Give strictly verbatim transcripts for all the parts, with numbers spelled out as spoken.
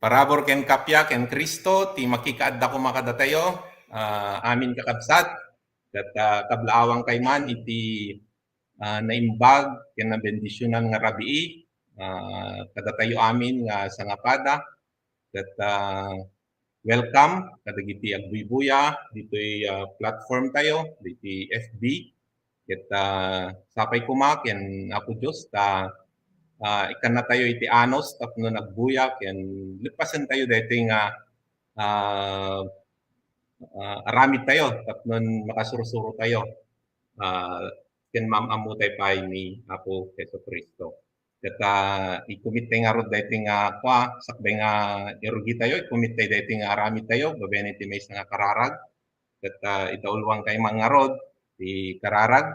Parabur ken kappia ken Cristo ti makikaadda koma kadatayo, ah, amin kakabsat, ket, ah, kablaawankay man iti, ah, naimbag ken nabendisionan nga rabii, ah, kadatayo amin nga sangapada, ket, ah, welcome kadagiti agbuybuya ditoy, ah, platform tayo, ditoy F B. Ket, ah, sapay koma ken Apo Dios ta, ah, ikkannatayo iti anus tapno agbuya ken leppasentayo daytoy nga, ah, ah, aramidtayo tapno makasursurotayo, ah, ken maam-ammotay pay ni Apo Jesu-Cristo. Ket, ah, ikkumittay ngarud daytoy nga kua, sakbay nga irugitayo, ikkumittay daytoy nga aramidtayo babaen iti maysa nga kararag. Ket, ah, idauloankay man ngarud ti kararag.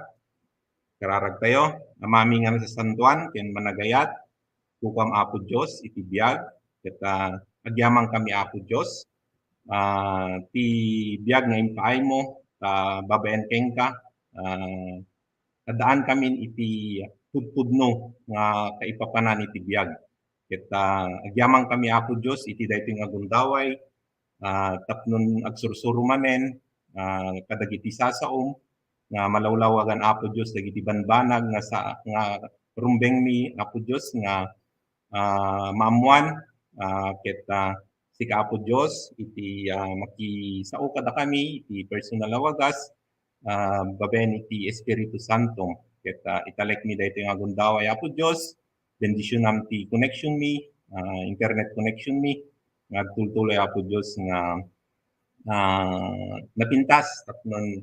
Kararagtayo. Amami nga nasasantoan ken managayat, kukam Apo Dios iti biag, ket, ah, agyamankami Apo Dios, ah, ti biag nga impaaymo, ah, babaen kenka, ah, addaan kamin iti pudpudno nga kaipapanan iti biag. Ket, ah, agyamankami, Apo Dios, iti daytoy nga gundaway, ah, tapnon agsursuro manen, ah, kadagiti sasaom nga malawlawagan, Apo Dios, dagiti banbanag nga sa-, nga rumbengmi, Apo Dios, nga, ah, maammoan, ah, ket, ah, sika, Apo Dios, iti, ah, makisao kadakami iti personal a wagas, ah, babaen iti Espiritu Santo. Ket, ah, italekmi daytoy nga gundaway, Apo Dios, bendisionam ti connection mi, ah, internet connection mi, nga agtultuloy, Apo Dios, nga, ah, napintas tapnon,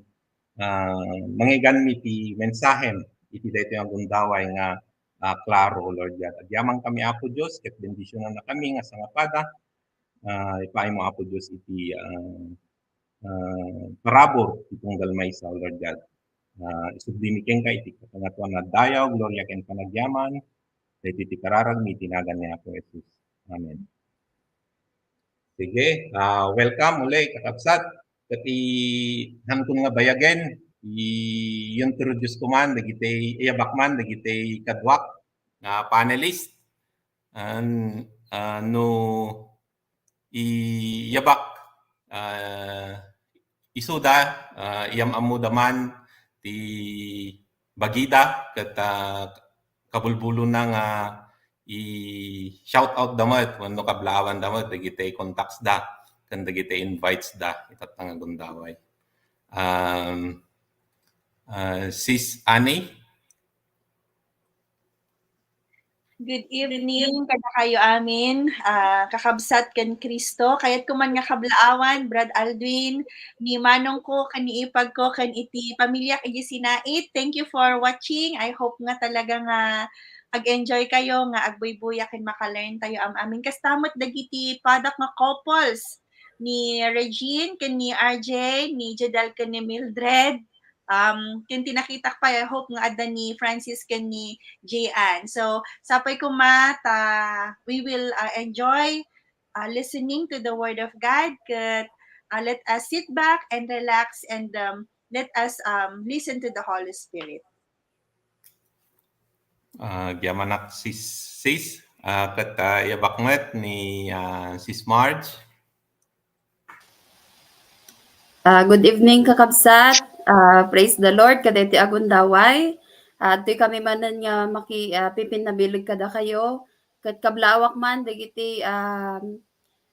ah, mangiganmi ti mensahem iti daytoy nga gundaway nga, ah, klaro, Lord God. Agyamankami, Apo Dios, ket bendisionannakami nga sangapada, ah, ipaaymo, Apo Dios, iti, ah, ah, parabur ti tunggal maysa, O Lord God. Ah, isubdimi kenka iti Kangatoan a Dayaw, gloria ken panagyaman, daytoy ti kararagmi iti nagan ni Apo Jesus. Amen. Sige, ah, welcome uli, kakabsat. Ket i-, hankon nga bayagen, i-introduce ko man dagiti, iyabak man dagiti kaduak nga panelist. An-, ah, no iyabak, ah, isuda, ah, iyam-ammoda man ti bagida ket, ah, kabulbulonna nga i-shout out da met wenno kablaawan da met dagiti contacts da ken dagiti invites da itatta nga gundaway. Um, ah, Sis Annie? Good evening kadakayo amin, ah, kakabsat ken Cristo. Kayatko man nga kablaawan, Brad Aldwin, ni manong ko, ken ni ipag ko, ken iti pamiliak iti sinait. Thank you for watching. I hope nga talaga nga ag-enjoy kayo, nga agbuybuya ken makalearn tayo am-amin. Kasta met dagiti padak nga couples ni Regine ken ni R J, ni Jodel ken ni Mildred. Um, ken ti nakitak pay, I hope nga adda ni Francis ken ni J Ann. So, sapay koma ta we will, uh, enjoy, uh, listening to the Word of God. Ket, uh, let us sit back and relax and, um, let us, um, listen to the Holy Spirit. Ah, agyamanak, Sis, Sis. Ah, ket, ah, iyabak met ni, ah, Sis Marge. Ah, good evening, kakabsat. Ah, praise the Lord, kadaytoy a gundaway. Ah, adtoy kami manen nga maki-, ah, pipinnabileg kadakayo. Ket kablaawak man dagiti, ah,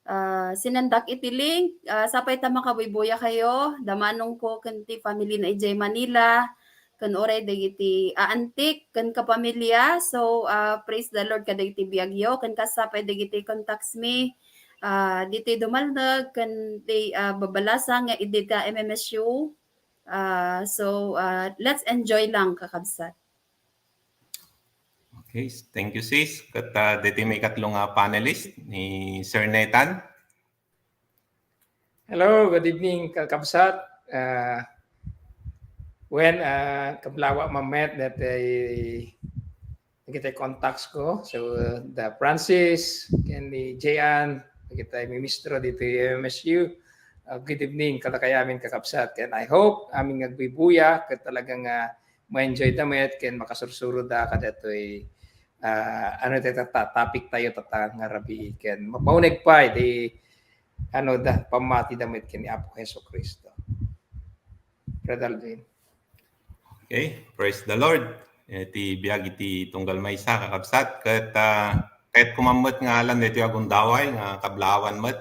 ah, sinendak iti link. Ah, sapay ta makabuybuya kayo, da manong ko ken ti family na idiay Manila, ken uray dagiti aantik ken kapamilya. So, ah, praise the Lord kadagiti biagyo, ken kas sapay dagiti contacts mi, ah, ditoy Dumalneg, ken ti, ah, Babalasa nga idi ta M M S U. Ah, so, ah, let's enjoy lang, kakabsat. Okay, thank you, Sis. Ket, ah, daytoy maikatlo nga panelist ni Sir Nathan. Hello, good evening, kakabsat. Ah, wen, ah, kablaawa man met dagiti, dagiti contacts ko. So, uh, da Francis, ken ni J Ann, dagiti ministro ditoy M M S U. Ah, good evening kadakayo amin, kakabsat. Ken I hope amin nga agbuybuya ket talaga nga ma-enjoy da met ken makasursuro da kadatoy, ah, ano tayo, ta-, topic tayo, tatta nga rabii ken mapauneg pay ti, ano da, pammati da met ken ni Apo Jesu Cristo. Brother Alvin. Okay, praise the Lord. Iti biag iti tunggal maysa, kakabsat, ket, ah, ket kumammet nga alan daytoy a gundaway nga kablaawan met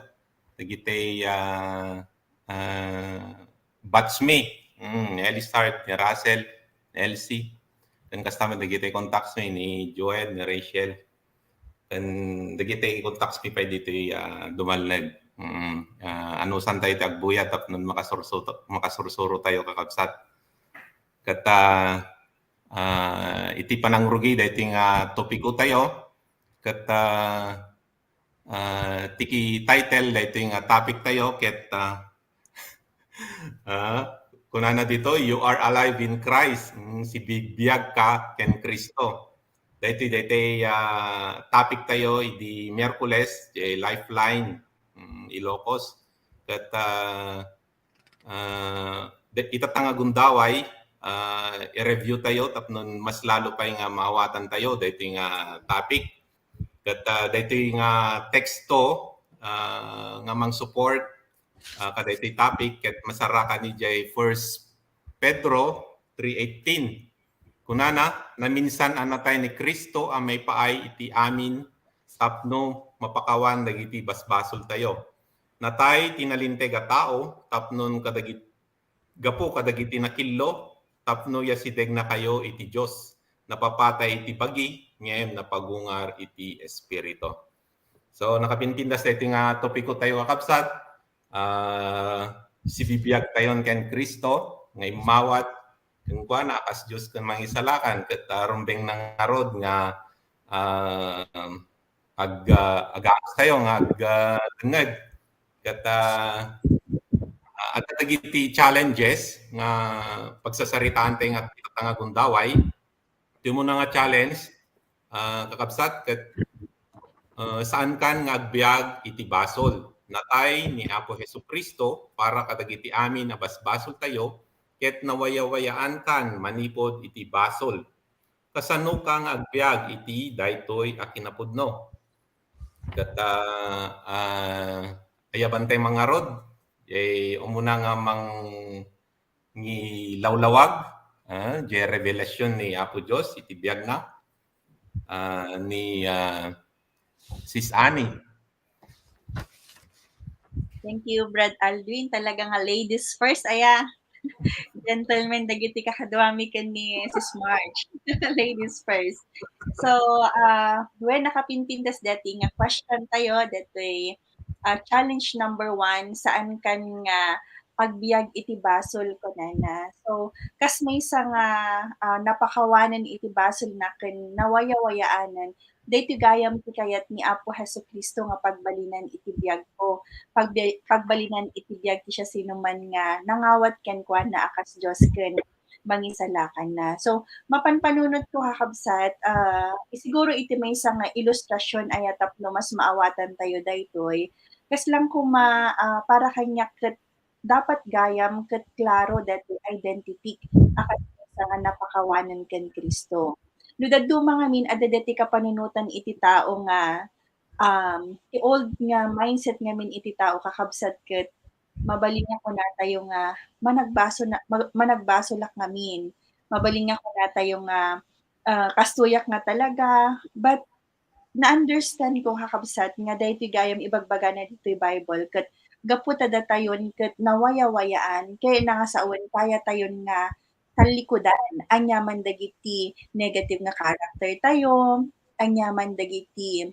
dagiti, ah, ah, batch mi. Mm, ni Elisard, ni Russell, ni Elsie. Ken kasta met dagiti contacts mi, ni Joel, ni Rachel. Ken dagiti contacts mi pay ditoy, ah, dumanneg. Mm, ah, anusan tayo ti agbuya tapno makasursuto-, makasursuro tayo, kakabsat. Ket, ah, ah, iti panangrugi daytoy nga topiko tayo, ket, ah, ah, ti title daytoy nga topic tayo ket, ah, ah, kunana dito, "You are alive in Christ." Mm, sibibiag ka ken Cristo. Daytoy, daytoy, ah, topic tayo idi Miyerkules, diay Lifeline, mm, Ilocos. Ket, ah, ah, de-, ita ta nga gundaway, ah, i-review tayo tapno mas lalo pay nga maawatan tayo daytoy nga topic. Ket, ah, daytoy nga teksto, ah, nga mang-support, ah, kadaytoy topic ket masarakan idiay First Pedro three eighteen. Kunana, "Naminsan a natay ni Cristo a maipaay iti amin tapno mapakawan dagiti basbasoltayo. Natay ti nalinteg a tao tapno kadagit-, gapu kadagiti nakillo, tapno yasidegnakayo iti Dios. Napapatay iti bagi, ngem napagungar iti espiritu." So, nakapinpintas daytoy nga topiko tayo, kakabsat. Ah, sibibiag tayon ken Cristo nga immawat kenkuana a kas Dios ken Mangisalakan, ket, ah, rumbeng na ngarud nga, ah, ag-, ah, agaas tayo nga ag-, ah, dengngeg. Ket, ah, ah, adda dagiti challenges nga pagsasaritaan tayo nga ita nga gundaway. Ti umuna nga challenge, ah, kakabsat, ket, ah, saankan nga agbiag iti basol. Natay ni Apo Jesu-Cristo para kadagiti amin a basbasoltayo, ket nawayawayaankan manipud iti basol. Kasanoka nga agbiag iti daytoy a kinapudno? Ket, ah, ah, ayaban tayo mangarud, eh, umuna nga mangilawlawag, ah, diay revelasyon ni Apo Dios iti biagna, ah, ni, ah, Sis Annie. Thank you, Brad Aldwin. Talaga nga ladies first, aya. Gentlemen dagiti kakaduami ken ni Sis March. Ladies first. So, ah, wen, nakapinpintas daytoy nga question tayo, daytoy, ah, challenge number one, saankan nga agbiag iti basol, kunana. So, kas maysa nga, ah, napakawanen iti basolna ken nawayawayaanen, daytoy gayam ti kayat ni Apo Jesu-Cristo nga pagbalinan iti biagko, pagbi-, pagbalinan iti biag ti siasinoman nga nangawat kenkuana a kas Dios ken Mangisalakanna. So, mapan panunotko, kakabsat, ah, siguro iti maysa nga ilustrasion aya tapno mas maawatantayo daytoy. Kas lang koma, ah, para kaniak ket dapat gayam ket klaro daytoy identity a kas maysa nga napakawanen ken Cristo. No dadduma ngamin, adda daytoy kapanunotan iti tao nga, um, ti old nga mindset ngamin iti tao, kakabsat, ket mabalin nga kunatayo nga managbaso na, ma-, managbasolak ngamin. Mabalin nga kunatayo nga, ah, kastoyak nga talaga. But na-understand ko, kakabsat, nga daytoy gayam ibagbagana ditoy Bible ket gapu ta datayon ket nawayawayaan, kayatna nga sawen, kayatayon nga tallikudan. Aniaman dagiti negative nga character tayo, aniaman dagiti,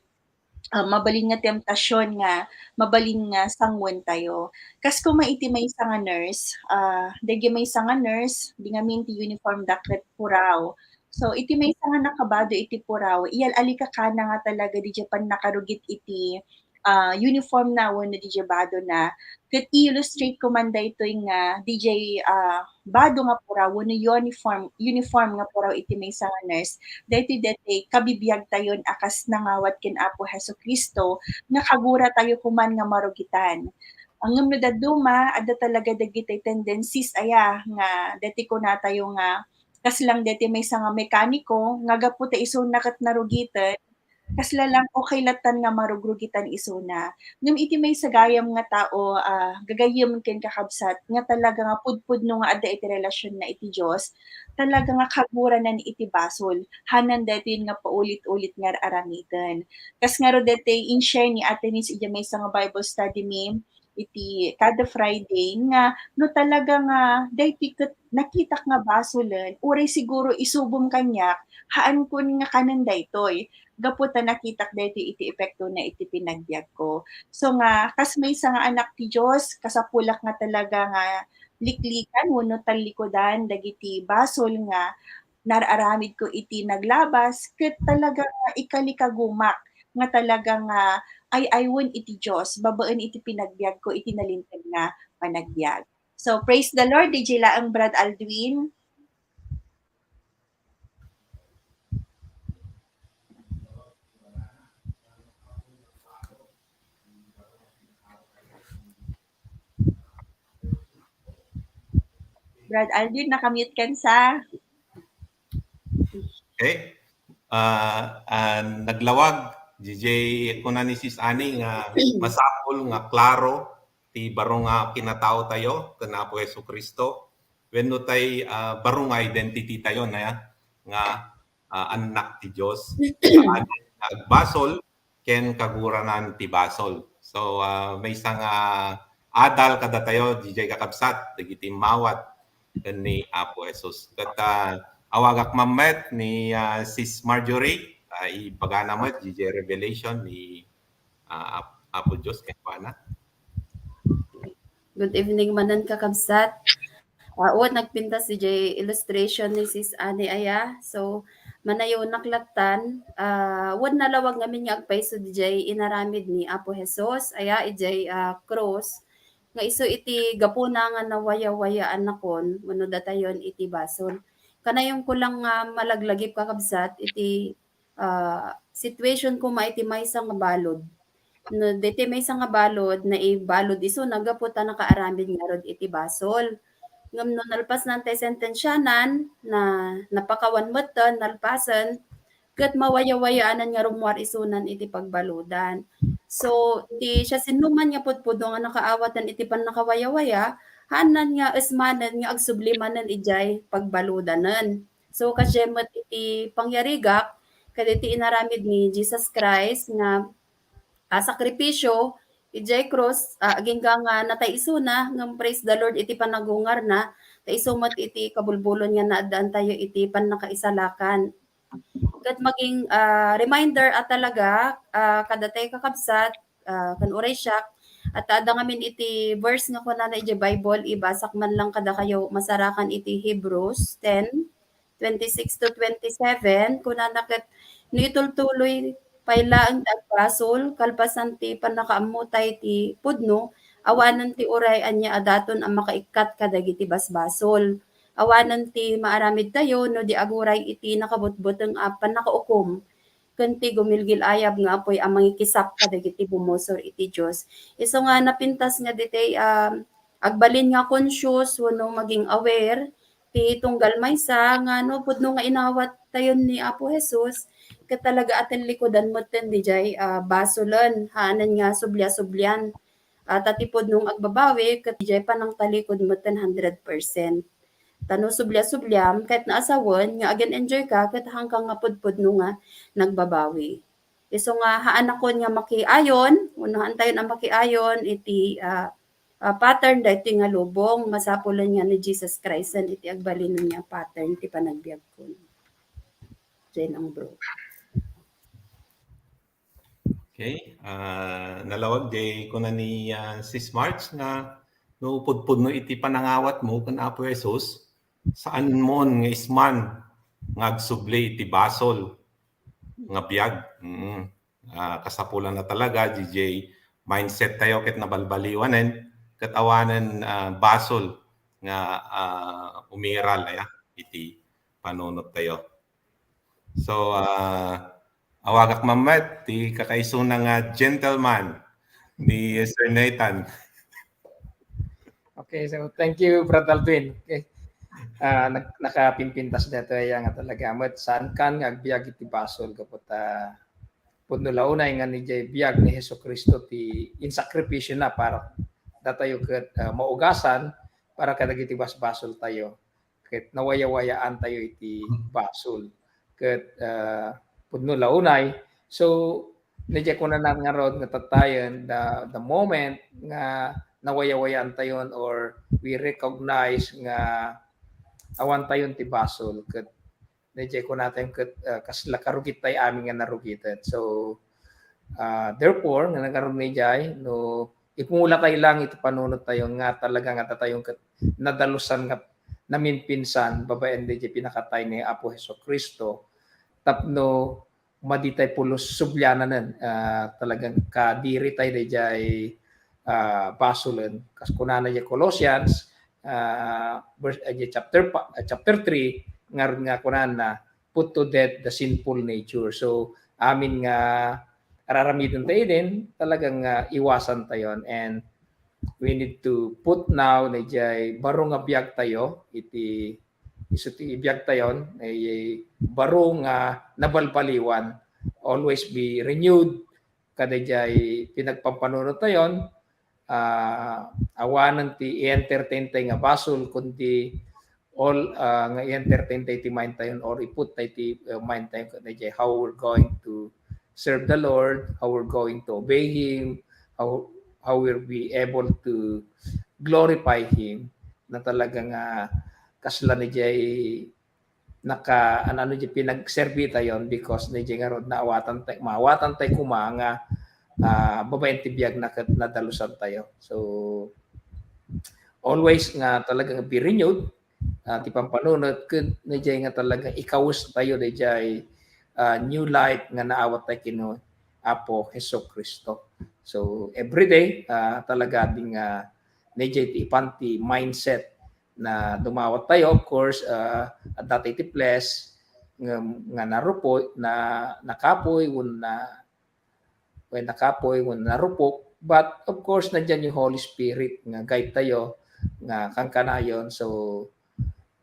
ah, mabalin nga temptasion nga mabalin nga sanguentayo. Kas koma iti maysa nga nurse, ah, dagiti maysa nga nurse, di ngamin ti uniform da ket puraw. So, iti maysa nga nakabado iti puraw, iyal-alikakana nga talaga didiay pannakarugit iti, ah, uniform na wenno didiay bado na. Ket i-illustrate ko man daytoy nga didiay, ah, bado nga puraw wenno uniform, uniform nga puraw iti maysa nga nurse. Daytoy, daytoy kabibiag tayon a kas nangawat ken Apo Jesu-Cristo nga kagura tayo koman nga marugitan. Ngem no dadduma, adda talaga dagiti tendencies aya nga daytoy kunatayo nga Kasla lang daytoy maysa nga mekaniko nga gapu ta isuna ket narugiten, kasla lang okay lattan nga marugrugitan isuna. Ngem iti maysa gayam nga tao, ah, gagayyem ken kakabsat nga talaga nga pudpudno nga adda iti relasionna iti Dios, talaga nga kaguranan iti basol. Haanna daytoy nga paulit-ulit nga aramiden. Kas ngarud daytoy in-share ni Ate Nins idiay maysa nga Bible study mi, iti kada Friday nga no talaga nga daytoy ket nakitak nga basolen, uray siguro isubom kaniak, haankon nga kanen daytoy gapu ta nakitak daytoy iti epektona iti panagbiagko. So nga, kas maysa nga anak ti Dios, kasapulak nga talaga nga liklikan wenno tallikudan dagiti basol nga nar-aramidko iti naglabas ket talaga nga ikalikagumak nga talaga nga ay-aywen iti Dios babaen iti panagbiagko iti nalinteg nga panagbiag. So, praise the Lord, D J laeng, Brad Aldwin. Brad Aldwin, nakamute kan sa. Okay. Ah, ah, naglawag, D J, kuna ni Sis Annie nga masapul nga klaro ti baro nga kinatao tayo ken Apo Jesu-Cristo. Wenno tay, ah, baro nga identity tayo na nga, ah, annak ti Dios. Agbasol ken kaguranan ti basol. So, ah, maysa nga adal kadatayo, D J kakabsat, dagiti mawat ken ni Apo Jesus. Ket, ah, awagak man met ni, ah, Sis Marjorie, ah, ibagana met, D J Revelation ni, ah, Ap-, Apo Dios kenkuana. Good evening manen, kakabsat. Ah, wen nagpintas diay illustration ni Sis Annie aya. So, manayonak lattan, ah, wen nalawag ngamin nga agpayso diay inaramid ni Apo Jesus aya idiay, ah, krus, nga isu iti gapuna nga nawayawayaannakon wenno datayon iti basol. Kanayonko lang nga malaglagip, kakabsat, iti, ah, situation koma iti maysa nga balud. No, daytoy maysa nga balud, naibalud isuna gapu ta nakaaramid ngarud iti basol. Ngem no nalpasnan tay sentensianan, na, napakawan metten, nalpasen, ket mawayawayaanan nga rummuar isunan iti pagbaludan. So, ti siasinoman nga pudpudno nga nakaawatan iti pannakawayawaya, haanan nga esmanen nga agsubli manen idiay pagbaludanen. So, kasdiay met iti pangyarigak kadagiti inaramid ni Jesus Christ nga, ah, sakripisio idiay krus, ah, agingga nga natay isuna, ngem praise the Lord iti panagungarna, ta isu met iti kabulbulon nga naaddaantayo iti pannakaisalakan. Ket maging, ah, reminder a talaga, ah, kadatayo, kakabsat, ah, ken uray siak, at adda ngamin iti verse nga kunana idiay Bible, ibasak man lang kadakayo masarakan iti Hebrews ten, twenty-six to twenty-seven, kunana ket, "No itultuloy pay laeng ti agbasol, kalpasan ti pannakaammotay ti pudno, awanen ti uray ania a daton a makaikkat kadagiti basbasol. Awanen ti maaramidtayo no di aguray iti nakabutbuteng a pannakaukom ken ti gumilgil-ayab nga apuy a mangikisap kadagiti bumusor iti Dios." Isu nga napintas nga ditoy, um, agbalin nga conscious wenno maging aware ti tunggal maysa nga no pudno nga inawat tayon ni Apo Jesus, ket talaga a tallikudan metten diay, ah, basolen, haanen nga sublia-sublian. Ah, ta ti pudno nga agbabawi ket diay panangtalikod metten hundred percent. Ta no sublia-subliam, ket naasawen nga agen-enjoy ka, ket haanka nga pudpudno nga nagbabawi. Isu nga haanakon nga makiayon, wenno haantayon a makiayon iti, ah, ah, pattern daytoy nga lubong, masapulen nga ni Jesus Christ iti agbalin nga pattern ti panagbiagkon. Jane ang bro. Okay. Ah, nalawag diay kuna ni, ah, Sis March nga no pudpudno iti panangawatmo ken Apo Jesus, saan mon nga isman nga agsubli iti basol nga biag. Mm. Ah, kasapulanna talaga, D J, mindset tayo ket nabalbaliwanen, ket awanen, ah, basol nga, ah, umiral aya iti panunot tayo. So, ah, awagak man met ti kakaisuna nga gentleman ni Sir Nathan. Okay, so thank you, Brad Aldwin. Okay. Ah, nak-, nakapimpintas daytoy nga talaga met saan kan nga agbiag iti basol gapu ta pudno la unay nga ni jay biag ni Jesu-Cristo ti insakripisio na para datayo ket, ah, maugasan para kadagiti basbasol tayo. Ket nawayawayaan tayo iti basol. Ket, ah, pudno la unay. So, ni jay kunana ngarud nga tatayen the, the moment nga nawayawayaan tayon or we recognize nga awan tayon ti basol ket ni jay kunatayon ket, ah, kasla karugit tayo amin nga narugiten. So, ah, therefore, nga ngarud ni jay, no, ipumula tayo lang iti panunot tayo nga talaga nga tatayon ket nadalusan nga namimpinsan babaen di jay pinakatay ni Apo Jesu-Cristo tapno madi tay pulos subliananen, ah, talagang kadiri tay dayjay, ah, basolen. Kas kunana diay Colossians, ah, verse, ah, diay chapter pa-, ah, chapter three, ngarud nga kunana, "Put to death the sinful nature." So, amin nga araramiden tayo din, talagang, ah, iwasan tayon. And we need to put now dayjay baro nga biag tayo iti isu ti ibiag tayon, eh, baro nga nabalbaliwan. Always be renewed kadayjay pinagpampanunot tayon, ah, awanen ti i-entertain tayo nga basol, kundi all, ah, nga i-entertain tayo ti mind tayon or iput tayo ti, uh, mind tayo kadayjay how we're going to serve the Lord, how we're going to obey Him, how, how we'll be able to glorify Him. Na talaga nga kasla ni jay naka-, ano, ano, jay pinagserbi tayon because ni jay ngarud naawatan tay, maawatan tay kuma nga, ah, babaen ti biag na ket nadalusan tayo. So, always nga talagang be renewed, ah, ti pampanunot ket ni jay nga talaga ikawes tayo dayjay, ah, new life nga naawat tay ken Apo Jesu-Cristo. So, every day, ah, talaga ding, ah, ni jay ti ipan ti mindset na dumawat tayo. Of course, ah, adda tay ti flesh nga, nga narupo-, na, nakapoy, wenno na, wenno nakapoy, wenno narupok. But of course, nandiyan yung Holy Spirit nga guide tayo, nga kankanayon. So,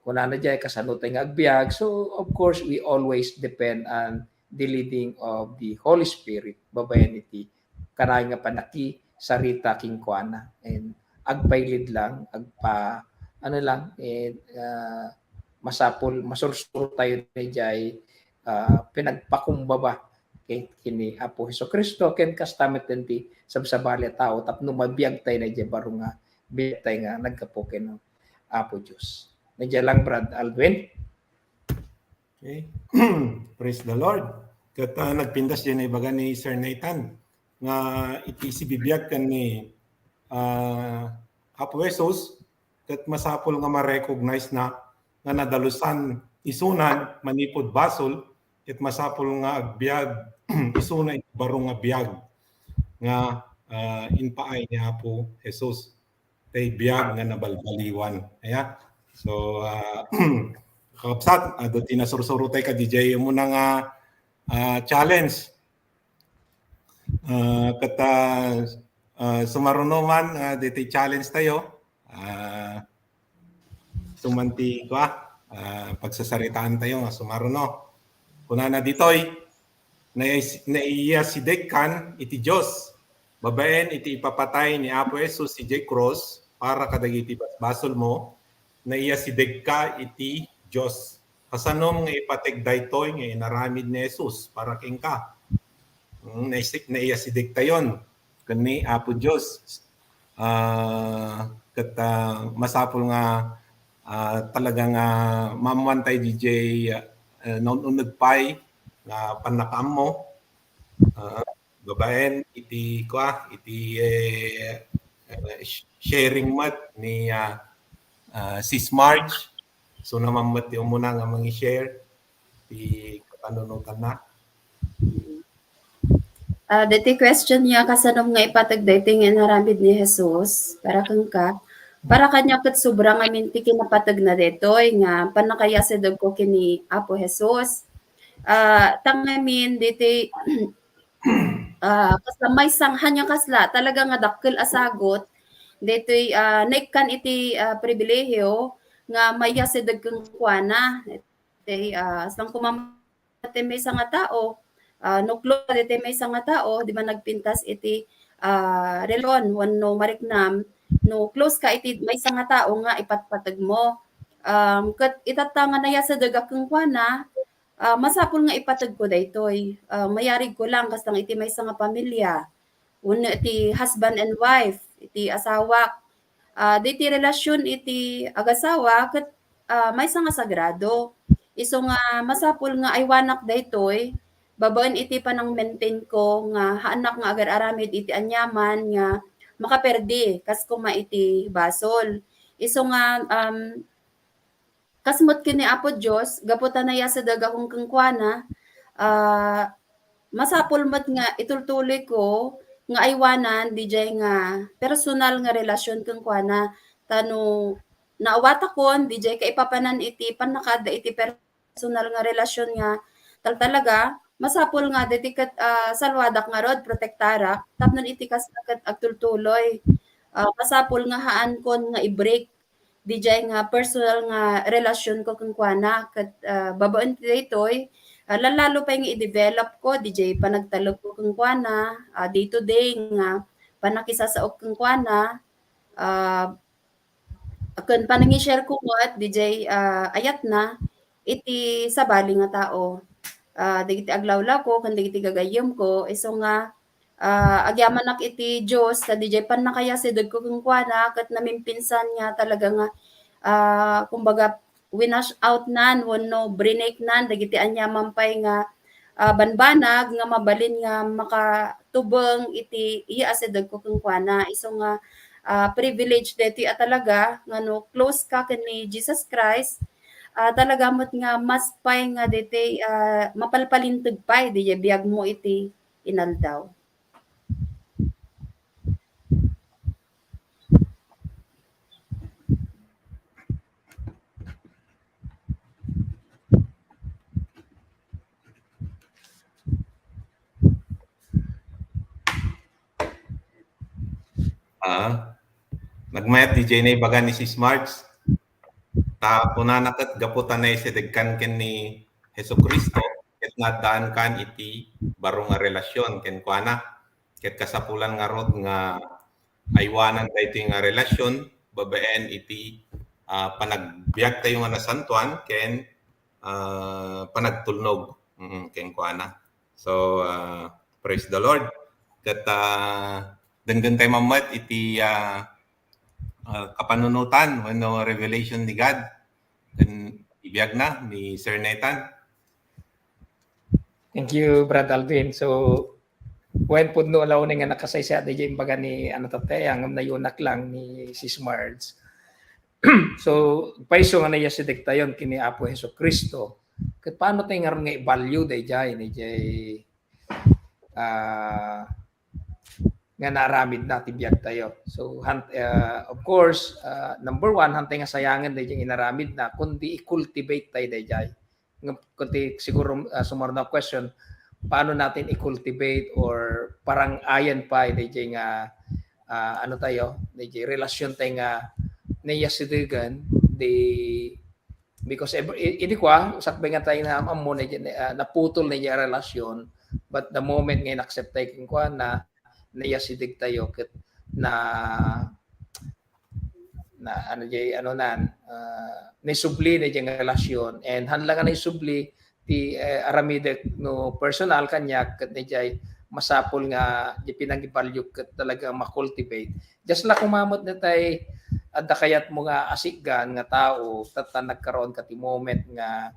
kunana diay, kasano tayo nga agbiag? So, of course, we always depend on the leading of the Holy Spirit. Babaen iti kanayon nga pannakisarita kenkuana. And agpailid lang, agpa-, ano lang, eh, ah, masapul, masursuro tayo dayjay, ah, pinagpakumbaba ken, ken ni Apo Jesu-Cristo, ken kasta met ti sabsabali a tao tapno mabiag tayo dayjay baro nga biag tayo nga naggapu ken Apo Dios. Dayjay lang, Brad Aldwin. Okay. Praise the Lord. Ket, ah, nagpintas diay naibaga ni Sir Nathan nga iti sibibiag ken ni, ah, Apo Jesus, ket masapul nga ma-recognize na nga nadalusan isunan manipud basol, ket masapul nga agbiag isuna iti baro nga biag nga, ah, impaay ni Apo Jesus. Tay biag nga nabalbaliwan. Aya. So, ah, kakabsat, adu ti nasursuro tayo kadayjay umuna nga, ah, challenge. Ah, ket, ah, ah, sumaruno man, ah, ditoy challenge tayo. Ah, suman ti, kua, ah, pagsasaritaan tayo nga sumaruno. Kunana ditoy, nais-, naiyasidegkan iti Dios. Babaen iti ipapatay ni Apo Jesus idiay krus para kadagiti basbasolmo, naiyasidegka iti Dios. Kasanom nga ipateg daytoy nga inaramid ni Jesus para kenka? Mm, naisik-, naiyasidegtayon ken ni Apo Dios. Ah, ket, ah, masapul nga, ah, talaga nga maammoan tayo didiay, ah, naun-uneg pay nga pannakaammo. Ah, babaen iti, kua, iti, eh, eh, sh-, sharing met ni, ah, ah, Sis Marge. So, naman met ti umuna nga mangi-share ti kapanunotanna. Ah, daytoy question niya, kasanom nga ipateg daytoy nga inaramid ni Jesus para kenka? Para kaniak ket sobra ngamin ti kinapategna daytoy nga pannakayasidegko ken ni Apo Jesus. Ah, ta ngamin daytoy, ah, kasla maysa nga, ania kasla, talaga nga dakkel a sagut daytoy, ah, naikkan iti, ah, pribilehiyo nga maiyasideg kenkuana. Ti, ah, saan ko mam-, ti maysa nga tao, ah, no close ka ti maysa nga tao, di ba nagpintas iti, ah, relon wenno mariknam, no close ka iti maysa nga tao nga ipatpateg mo. Um, ket itatta nga nayasideg a kenkuana, ah, masapul nga ipateg ko daytoy. Ah, mayarig ko lang kas lang iti maysa nga pamilya. Wenno iti husband and wife, iti asawak. Ah, diti relasyon iti agasawa ket, ah, maysa nga sagrado. Isu nga masapul nga aywanak daytoy babaen iti panang-maintain ko nga haannak nga agar-aramid iti aniaman nga makaperdi kas koma iti basol. Isu nga, um, kas met ken ni Apo Dios, gapu ta nayasideg a kenkuana, ah, masapul met nga itultuloy ko nga aywanan didiay nga personal nga relasyon kenkuana. Ta no naawatakon didiay kaipapanan iti pannakaadda iti personal nga relasyon nga tal-, talaga, masapul nga daytoy ket, ah, salwadak ngarud, protektarak, tapno iti kasta ket agtultuloy. Ah, masapul nga haankon nga i-break didiay nga personal nga relasyon ko kenkuana ket, ah, babaen ti daytoy, ah, lalo pay nga i-develop ko didiay panagtalek ko kenkuana, ah, day to day nga pannakisasaok kenkuana, ah, ken panangi-share ko met didiay, ah, ayatna iti sabali nga tao. Ah, dagiti aglawlaw ko ken dagiti gagayyem ko, isu nga, ah, agyamanak iti Dios ta didiay pannakayasideg ko kenkuana ket namimpinsan nga talaga nga, ah, kumbaga, winash out nan wenno brinake nan dagiti aniaman pay nga, ah, banbanag nga mabalin nga makatubeng iti iyasideg ko kenkuana. Isu nga, ah, privilege daytoy a talaga nga no close ka ken ni Jesus Christ, ah, talaga met nga mas pay nga daytoy, ah, mapalpalinteg pay didiay biag mo iti inaldaw. Ah, nagmayat didiay naibaga ni Sis Marge. Ta kunana ket gapu ta naisidegkan ken ni Jesu-Cristo, ket naaddaankan iti baro nga relasyon kenkuana. Ket kasapulan ngarud nga aywanan daytoy nga relasyon babaen iti, ah, panagbiagtayo nga nasantoan ken, ah, panagtulnog, mm, kenkuana. So, ah, praise the Lord. Ket, ah, denggentay man met iti, ah, ah, kapanunotan wenno revelation ni God ken ibiagna ni Sir Nathan. Thank you, Brad Alvin. So, wen pudno a laeng nga nakasaysayaat daydiay imbaga ni, ano, tatay, ngem nayunak lang ni Sis Marge. So, payso nga nayasidegtayon ken ni Apo Jesu-Cristo. Ket paano tayo ngarud nga i-value daydiay, daydiay, ah, nga naaramidna ti biagtayo? So, han-, ah, of course, ah, number one, haantay nga sayangen daydiay inaramidna, kundi i-cultivate tayo daydiay. Nga, kundi siguro, ah, sumaruno a question, paano natin i-cultivate or parang-ayan pay daydiay nga, ah, ano tayo, daydiay relasyon tayo nga nayasidegan, di, because ev-, i-, idi kua, sakbay nga tayo nga am-ammo, daydiay, ah, naputol daydiay a relasyon, but the moment nga in-accept tayo kenkuana, nayasideg tayo ket na, na, ano, jay, ano nan, ah, naisubli daydiay nga relasyon, and han la nga naisubli ti, eh, aramidek no personal kaniak, ket daydiay masapul nga di pinangibalyok ket talaga ma-cultivate. Just la koma met daytay adda kayatmo nga asigan nga tao, tatta nagkaroon ka ti moment nga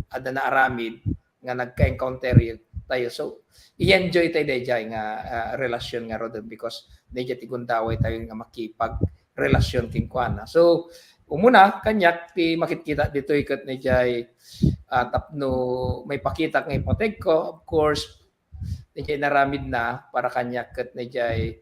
adda naaramid, nga nagka-encounter tayo. So, i-enjoy tayo daydiay nga, ah, relasyon ngaruden because daydiay ti gundaway tayo nga makipagrelasyon kenkuana. So, umuna, kaniak ti makitkita ditoy ket daydiay, ah, tapno maipakita nga ipateg ko, of course, daydiay inaramidna para kaniak ket daydiay,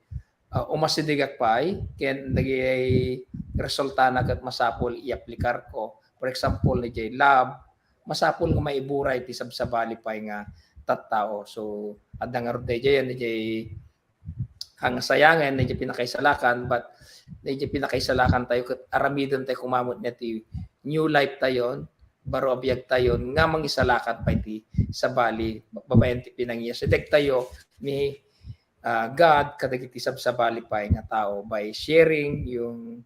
ah, umasidegak pay ken dagiti resultana ket masapul i-aplikar ko. For example, daydiay love, masapul nga maiburay ti sabsabali pay nga tattao. So, adda ngarud daydiay, daydiay kangasayangen, daydiay pinakaisalakan, but daydiay pinakaisalakan tayo ket aramiden tayo koma met ti new life tayon, baro a biag tayon nga mangisalakan pay ti sabali babaen ti pinangiyasideg tayo ni, ah, God kadagiti sabsabali pay nga tao by sharing yung,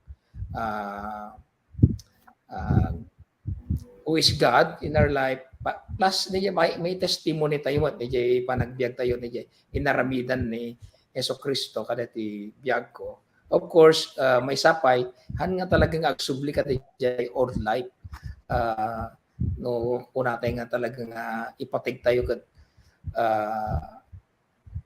ah, ah, who is God in our life. Pa-, plus, ni-, may, may testimony tayo met, ni jay panagbiag tayo, ni jay inaramidan ni Jesu Cristo kada ti biag ko. Of course, ah, maysa pay, han nga talagang agsubli ka ti jay old life. Ah, no, kunatay nga talaga nga ipateg tayo ket, ah,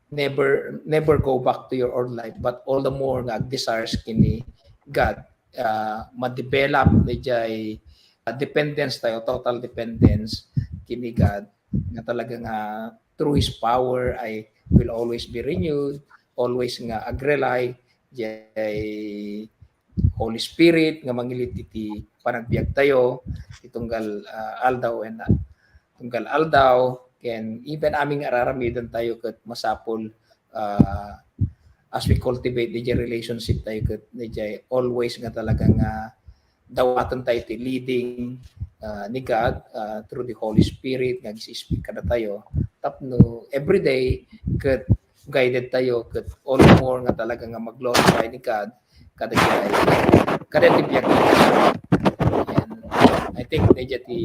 never, never go back to your old life, but all the more nga agdesires kini God, ah, ma-develop ni jay, ah, dependence tayo, total dependence kini God, nga talaga nga through His power ay will always be renewed, always nga agrely jay Holy Spirit nga mangilid iti panagbiag tayo, ti tunggal, ah, aldaw and, ah, tunggal aldaw, ken even amin nga araramiden tayo ket masapul, ah, as we cultivate the relationship tayo ket ni jay always nga talaga nga dawaten tayo ti leading, ah, ni God, ah, through the Holy Spirit nga ag-speak kada tayo. Tapno everyday ket guided tayo ket all the more nga talaga nga mag-glorify ni God kada jay, kada ti biag. And I think medyo ti,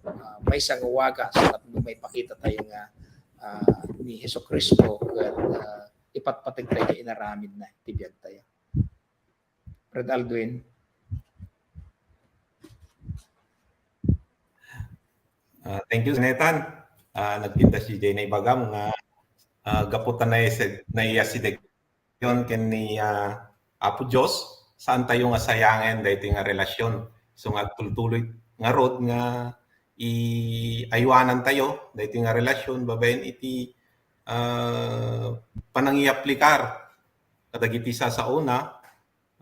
ah, maysa nga wagas tapno maipakita tayo nga, ah, ni Jesu Cristo ket, ah, ipatpateg tayo inaramid na ti biag tayo. Brad Aldwin. Ah, thank you, Nathan. Ah, nagpintas ti jay naibagam nga, ah, gapu ta naiyasid-, naiyasideg yon ken ni, ah, Apo Dios, saan tayo nga sayangen daytoy nga relasyon. So nga agtultuloy ngarud nga i-, aywanan tayo daytoy nga relasyon babaen iti, ah, panangiaplikar kadagiti sasaona,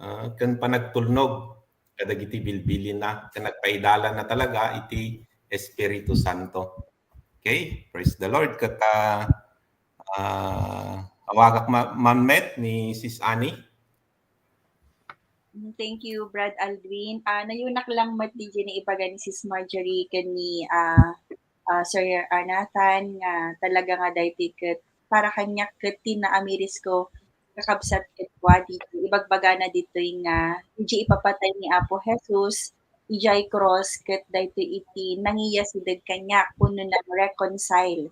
ah, ken panagtulnog kadagiti bilbilinna, ken agpaidalanna talaga iti Espiritu Santo. Okay? Praise the Lord. Ket, ah, ah, awagak ma-, mammet ni Sis Annie. Mm, thank you, Brad Aldwin. Ah, nayunak lang met diay naibaga ni Sis Marjorie ken ni, ah, ah, Sir, ah, Nathan nga talaga nga daytoy ket para kaniak ket ti naamirisko, kakabsat ket kua ditoy ibagbagana ditoy nga idiay ipapatay ni Apo Jesus idiay krus ket daytoy iti nangiyasideg kaniak, wenno nag-reconcile.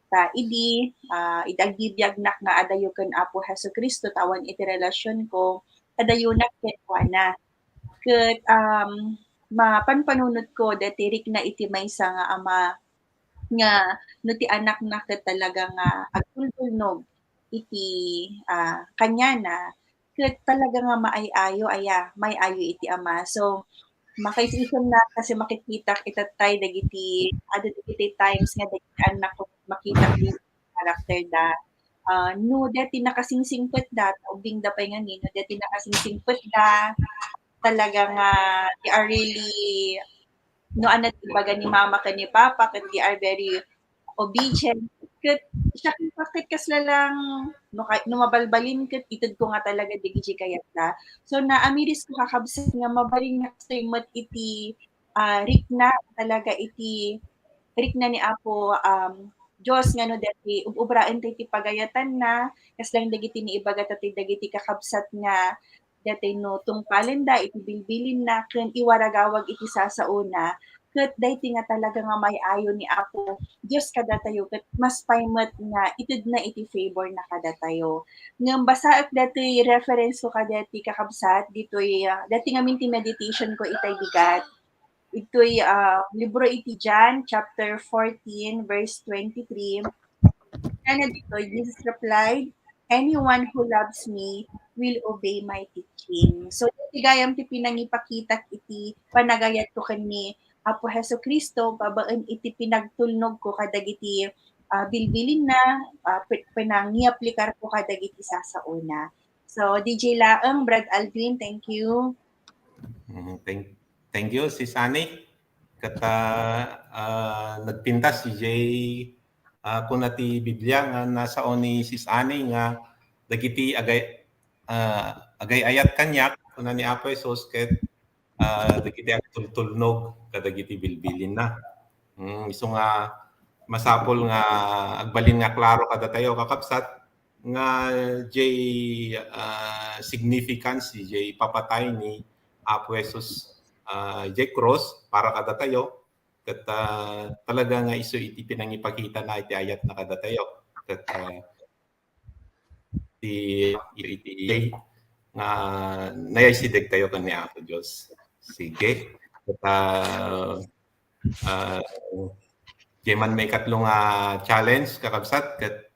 Ta idi, ah, idi agbibiagnak nga adayo ken Apo Jesu-Cristo, ta awan iti relasionko, adayonak kenkuana. Ket, um, mapanpanunotko daytoy rikna iti maysa nga ama nga no ti anakna ket talaga nga agtultulnog iti, ah, kaniana, ket talaga nga maay-ayo aya, maay-ayo iti ama. So, makaisisemnak kasi makitkitak itattay dagiti, adu dagiti times nga dagiti annakko makitak ti character da. Ah, no daytoy nakasingsingpetda, ta ubbingda pay ngamin, no daytoy nakasingsingpetda, talaga nga they are really, no, ano ti ibaga ni mama ken ni papa, ket they are very obedient. Ket siak, ket kasla lang, no, kay-, no mabalbalin, ket itedko nga talaga dagiti kayatda. So, naamirisko, kakabsat, nga mabalin nga kastoy met iti, ah, rikna, talaga iti rikna ni Apo, um, Dios nga no daytoy ub-, ubraen tayo ti pagayatanna, kasla lang dagiti naibaga tayo dagiti kakabsat nga daytoy no tungpalenda iti bilbilinna ken iwaragawag iti sasaona, ket daytoy nga talaga nga maay-ayo ni Apo Dios kadatayo ket mas pay met nga itedna iti favor na kadatayo. Ngem basaek daytoy reference ko kadaytoy kakabsat, ditoy, ah, daytoy ngamin ti meditation ko itay bigat. Itoy, ah, libro iti John chapter fourteen, verse twenty-three. Kinuna ditoy, Jesus replied, "Anyone who loves me will obey my teaching." So, ti gayam ti pinangipakitak iti panagayatko ken ni Apo Jesu-Cristo babaen iti pinagtulnogko kadagiti, ah, bilbilinna, ah, pi-, pinangiaplikarko kadagiti sasaona. So, D J laeng, Brad Aldwin, thank you. Mm, thank, thank you, Sis Annie. Ket, ah, ah, nagpintas diay, ah, kuna ti Biblia nga nasao ni Sis Annie nga dagiti agay-, ah, agay-ayat kaniak, kuna ni Apo Jesus, ket ah, dagiti agtultulnog kadagiti bilbilinna. Mm, isu nga masapul nga agbalin nga klaro kadatayo, kakabsat, nga jay, ah, significance, jay papatay ni Apo Jesus, ah, jay cross para kadatayo, ket, ah, talaga nga isu iti pinangipakitana iti ayatna kadatayo. Ket, ah, ti, iti nga naisideg tayo ken ni Apo Dios. Sige. Ket, ah, ah, diay man maikatlo nga challenge, kakabsat, ket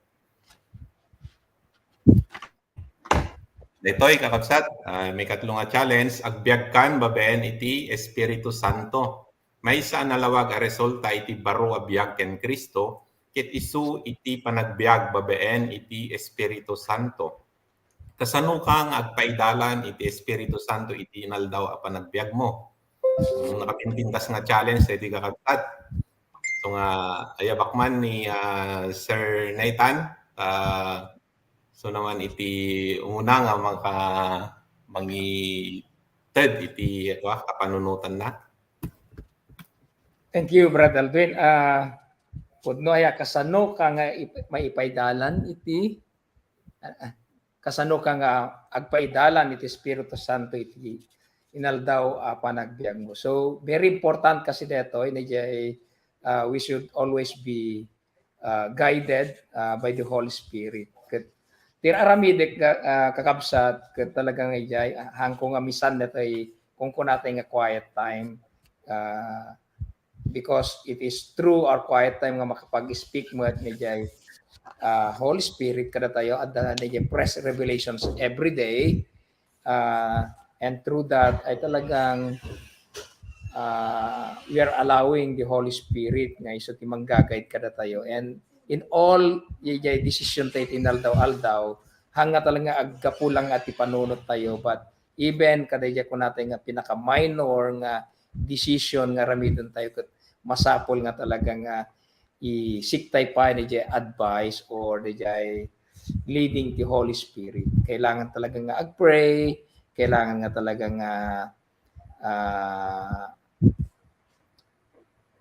daytoy, kakabsat, ah, maikatlo nga challenge, agbiagkan babaen iti Espiritu Santo. Maysa a nalawag a resulta iti baro a biag ken Cristo, ket isu iti panagbiag babaen iti Espiritu Santo. Kasanoka nga agpaidalan iti Espiritu Santo iti inaldaw a panagbiagmo? Mm, nakapinpintas nga challenge, daytoy, kakabsat. So nga, ayabak man ni, ah, Sir Nathan, ah, so naman iti umuna nga maka-, mangited iti, kua, kapanunotanna. Thank you, Brad Aldwin. Ah, pudno aya, kasanoka nga ip-, maipaidalan iti, ah, ah, kasanoka nga agpaidalan iti Espiritu Santo iti inaldaw a panagbiagmo? So, very important kasi daytoy, ni jay, ah, we should always be, ah, guided, ah, by the Holy Spirit. Ket ti aramidek, ah, kakabsat, ket talaga nga ijay, ah, haanko nga misan daytoy kunkunatay nga quiet time, ah, because it is through our quiet time nga makapag-speak met ni jay, ah, Holy Spirit kadatayo, adda ni jay fresh revelations every day. Ah, and through that ay talagang, ah, we are allowing the Holy Spirit nga isu ti mangga-guide kadatayo. And in all, ijay decision tayo ti inaldaw-aldaw, haanna talaga nga aggapu lang nga ti panunot tayo, but even kadayjay kunatay nga pinaka-minor nga decision nga aramiden tayo, ket masapul nga talaga nga i-seek tayo pay ni jay advice or ni jay leading ti Holy Spirit. Kailangan talaga nga ag-pray, kailangan nga talaga nga, ah,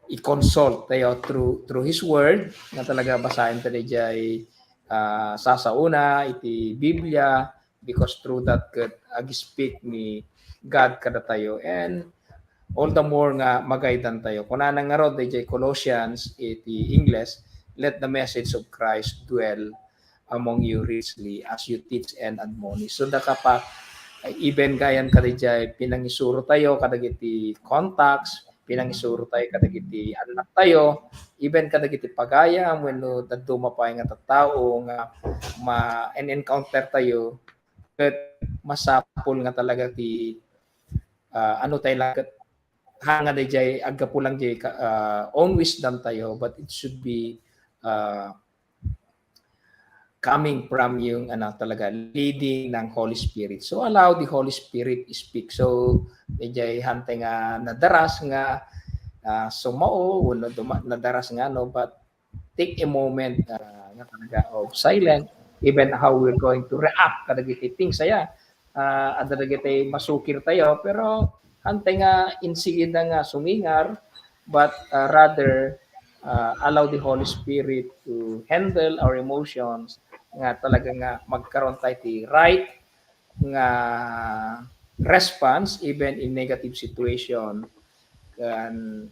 i-consult tayo through, through His Word, nga talaga basaen tayo jay, ah, sasauna iti Biblia, because through that ket ag-speak ni God kadatayo, and all the more nga magaydan tayo. Kunana ngarud, dayjay Colossians, iti Ingles, "Let the message of Christ dwell among you richly as you teach and admonish." So, dakapa, even gayan kadayjay pinangisuro tayo kadagiti contacts, pinangisuro tayo kadagiti annak tayo, even kadagiti pagayam wenno dadduma pay nga tattao nga ma-encounter tayo, ket masapul nga talaga ti, ah, ano tayo lang, ket haanna dayjay aggapu lang jay ka-, ah, own wisdom tayo, but it should be, ah, coming from yung, ano, talaga, leading ng Holy Spirit. So, allow the Holy Spirit speak. So, medyo hante nga nadaras nga, ah, sumao, o naduma-, nadaras nga, no, but take a moment, ah, nga talaga of silence, even how we're going to react kadagiti things aya. Ah, adda dagiti masukir tayo, pero hante nga insigida nga sumingar, but, ah, rather, ah, allow the Holy Spirit to handle our emotions, nga talaga nga magkaroon tayo ti right nga response even in negative situation. Kan,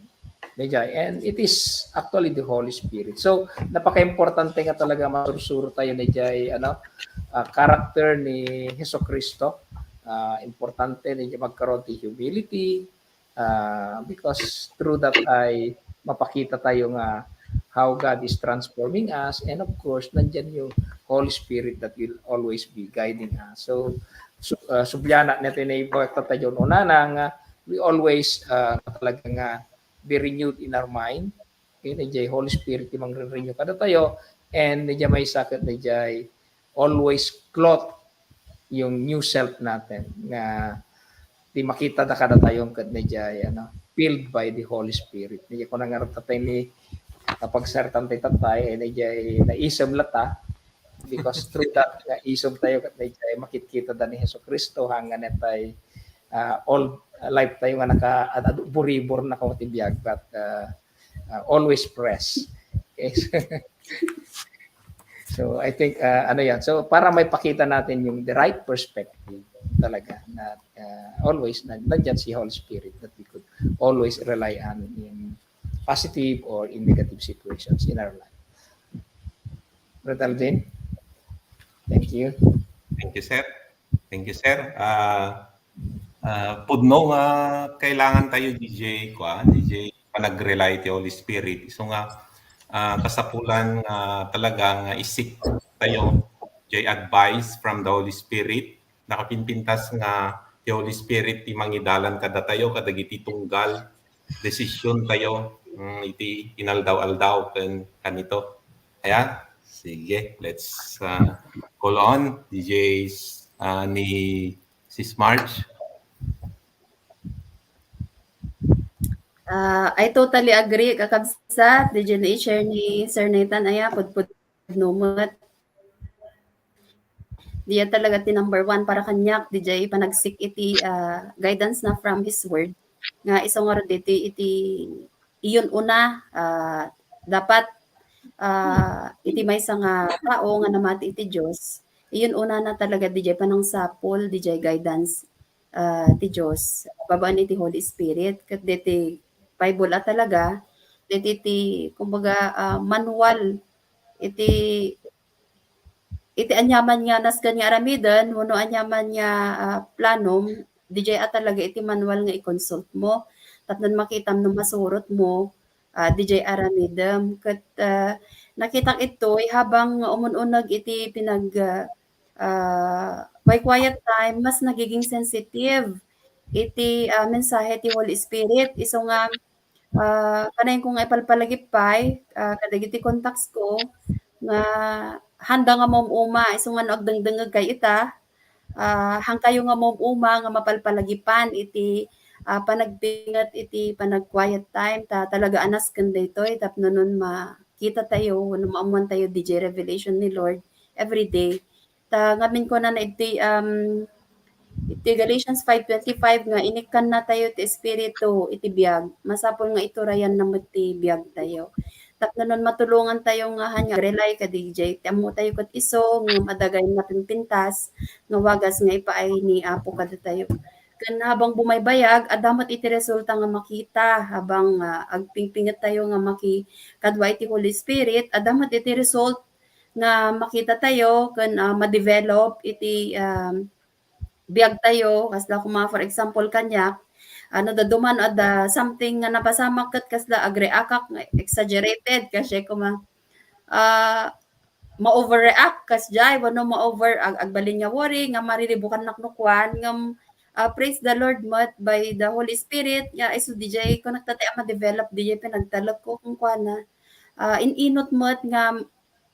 ni jay, and it is actually the Holy Spirit. So, napakaimportante nga talaga masursuro tayo ni jay, ano, ah, character ni Jesucristo. Ah, importante ni jay magkaroon ti humility, ah, because through that ay mapakita tayo nga how God is transforming us, and of course, nandiyan yung Holy Spirit that will always be guiding us. So, su-, ah, subliana, ni iti naibaga tayo unana nga we always, ah, talaga nga be renewed in our mind. Okay, ni jay Holy Spirit ti mangre-renew kadatayo, and ni jay maysa ket ni jay always clothe yung new self natin nga ti makita da kadatayo ket ni jay, ano, filled by the Holy Spirit. Ni jay kuna ngarud tayo ni napagsartan tayo tatay, eh, ni jay naisem lata, because through that nga isem tayo ket ni jay makitkita da ni Jesucristo, haanna daytay, ah, old, life tayo nga naka-, ad-, ad-, buribor na ko ti biag, but, uh, uh, always press. Okay? So, I think, uh, ano yan. So, para maipakita natin yung the right perspective talaga na, uh, always, na, nandyan si Holy Spirit that we could always rely on in positive or in negative situations in our life. Brother Alvin? Thank you. Thank you, sir. Thank you, sir. Ah, ah, pudno nga kailangan tayo, D J, kwa, D J, panag-rely ti Holy Spirit. Isu nga, ah, kasapulan nga talaga nga isik tayo, D J, advice from the Holy Spirit. Nakapinpintas nga ti Holy Spirit ti mangidalan kadatayo, kadagiti tunggal, desisyon tayo, mm, iti inaldaw-aldaw ken kanito. Ayan. Sige, let's, uh, call on D J, uh, ni Sis Marge. Uh, I totally agree, kakabsat. D J, na-share ni Sir Nathan, aya, pudpud no met. Diya talaga ti number one para kaniak, D J, panagsik iti, ah, guidance na from His Word. Nga isu ngarud iti, iti iyon una, ah, dapat, ah, iti maysa nga tao nga namati iti Dios, iyon una na talaga, D J, panangsapul, D J, guidance, ah, ti Dios, babaen iti Holy Spirit. Ket deti Bible a talaga, deti ti, kumbaga, ah, manual iti, iti aniaman nga nasken nga aramiden, wenno aniaman nga, ah, planom, D J a talaga iti manual nga i-consult mo. Tapno makitam no masurot mo, ah, D J aramidem. Ket, ah, nakitak itoy habang umun-uneg iti pinag, ah, ah, my quiet time, mas nagiging sensitive iti, ah, mensahe ti Holy Spirit. Isu nga, ah, kanayon ko nga ipalpalagipay, ah, kadagiti contacts ko nga handa nga maum-uma, isu nga no agdengdengngegkay ita, ah, hankayo nga maum-uma nga mapalpalagipan iti, ah, panagpinget iti panag-quiet time, ta talaga a nasken daytoy tapno non makita tayo, no maammoan tayo, D J, revelation ni Lord every day. Ta ngamin kunana iti, um, iti Galatians five twenty-five nga inikkanna tayo ti Espiritu iti biag, masapul nga iturayanna met ti biag tayo. Tapno non matulongan tayo nga han nga rely ka, D J, ti ammo tayo ket isu, ngem adda gayam mapimpintas nga wagas nga ipaay ni Apo kadatayo. Ken habang bumaybayag, adda met iti resulta nga makita habang, ah, agpingpinget tayo nga maki-, kadua iti Holy Spirit, adda met iti result nga makita tayo ken, ah, ma-develop iti, um, biag tayo. Kasla koma, for example, kaniak, ano, daduman adda something nga napasamak ket kasla agreakak nga exaggerated, kasi koma, ah, ma-overreact kasjay, wenno ma-over, ag-, agbalin nga worry, nga mariribukannak no kuan, ngem, ah, praise the Lord met by the Holy Spirit, nga isu D J, kunak tatay a ma-develop D J pinagtalek ko, kung kuana. Ah, in-inot met nga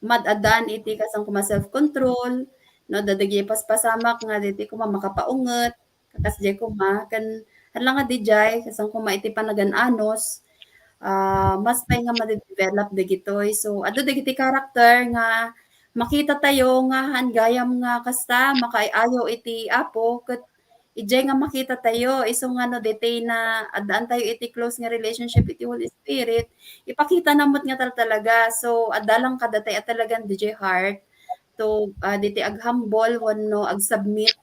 mad-adan iti kasan koma self-control, no, adda dagiti paspasamak nga diti koma makapaunget, kakas jay koma, ken hala nga dijay, kasan koma iti panagan-anos, ah, mas pay nga madidevelop dagitoy. So, adda dagiti character nga makita tayo nga han gayam nga kasta, makaay-ayo iti Apo, ket ijay nga makita tayo, isu nga no detay na addaan tayo iti close nga relationship iti Holy Spirit, ipakita na met nga tal-, talaga. So, adda lang kadatay a talagan dijay heart to, ah, diti aghambol wenno agsubmit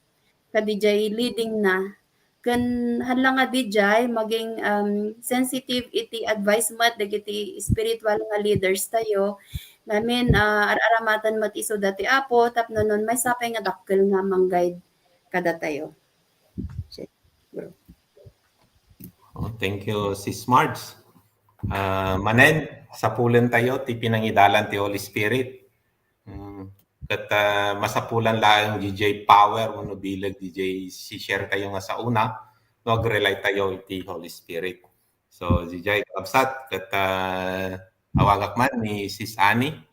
kadijay leading na. Ken hala nga dijay, maging, um, sensitive iti advice met dagiti spiritual nga leaders tayo. Ngamin, ah, ar-aramatan met isu dati Apo, tapno non maysa pay nga dakkel nga mang-guide kadatayo. Oh, thank you, Sis Marge. Ah, manen, sapulen tayo ti pinangidalan ti Holy Spirit. Mm, ket, ah, masapulan laeng dijay power wenno bileg dijay si-share tayo nga sauna no ag-rely tayo iti Holy Spirit. So, dijay, kabsat, ket, ah, awagak man ni Sis Annie.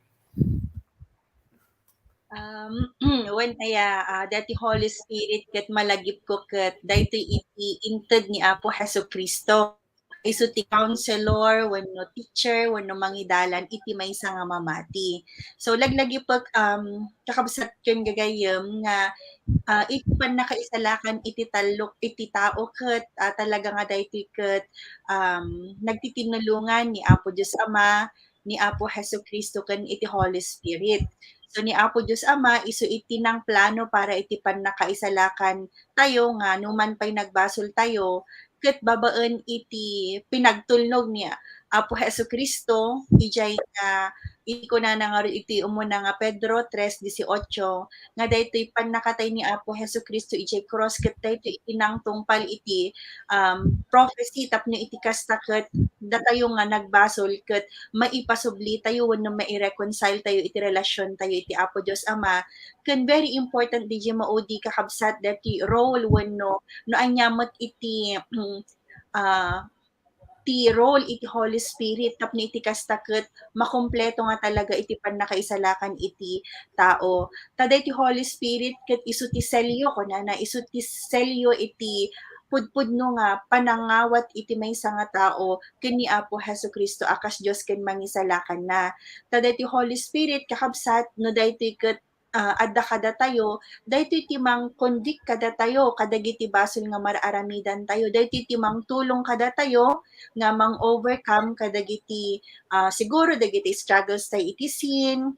Um, wen aya, ah, dati Holy Spirit ket malagipko ket daytoy iti inted ni Apo Jesu-Cristo. isu ti counselor wenno teacher wenno mangidalan iti maysa nga mamati. So, laglagipek, um, kakabsat ken gagayyem nga, ah, iti pannakaisalakan iti tallo-, iti tao ket, ah, talaga nga daytoy ket, um, nagtitinnulongan ni Apo Dios Ama, ni Apo Jesu-Cristo ken iti Holy Spirit. So, ni Apo Dios Ama, isu iti nangplano para iti pannakaisalakan tayo nga numan pay nagbasol tayo, ket babaen iti pinagtulnog ni Apo Jesu-Cristo, idiay nga iti kunana nga iti umuna nga Pedro tres dieciocho, nga daytoy pannakatay ni Apo Jesu-Cristo idiay krus, ket daytoy iti nangtungpal iti, um, prophecy tapno iti kasta ket datayo nga nagbasol ket maipasubli tayo wenno maireconcile tayo iti relasyon tayo iti Apo Dios Ama. Ken very important diay maudi, kakabsat, dati role wenno no ania met iti, mm, ah, ti role iti Holy Spirit tapno iti kasta ket makumpleto nga talaga iti pannakaisalakan iti tao. Ta daytoy Holy Spirit ket isu ti selyo, kunana, isu ti selyo iti pudpudno nga panangawat iti maysa nga tao ken ni Apo Jesu-Cristo a kas Dios ken Mangisalakanna. Ta daytoy Holy Spirit, kakabsat, no daytoy ket, ah, adda kadatayo, daytoy ti mang-convict kadatayo kadagiti basol nga mar-aramidantayo. Daytoy ti mangtulong kadatayo nga mang-overcome kadagiti, ah, siguro dagiti struggles tayo iti sin,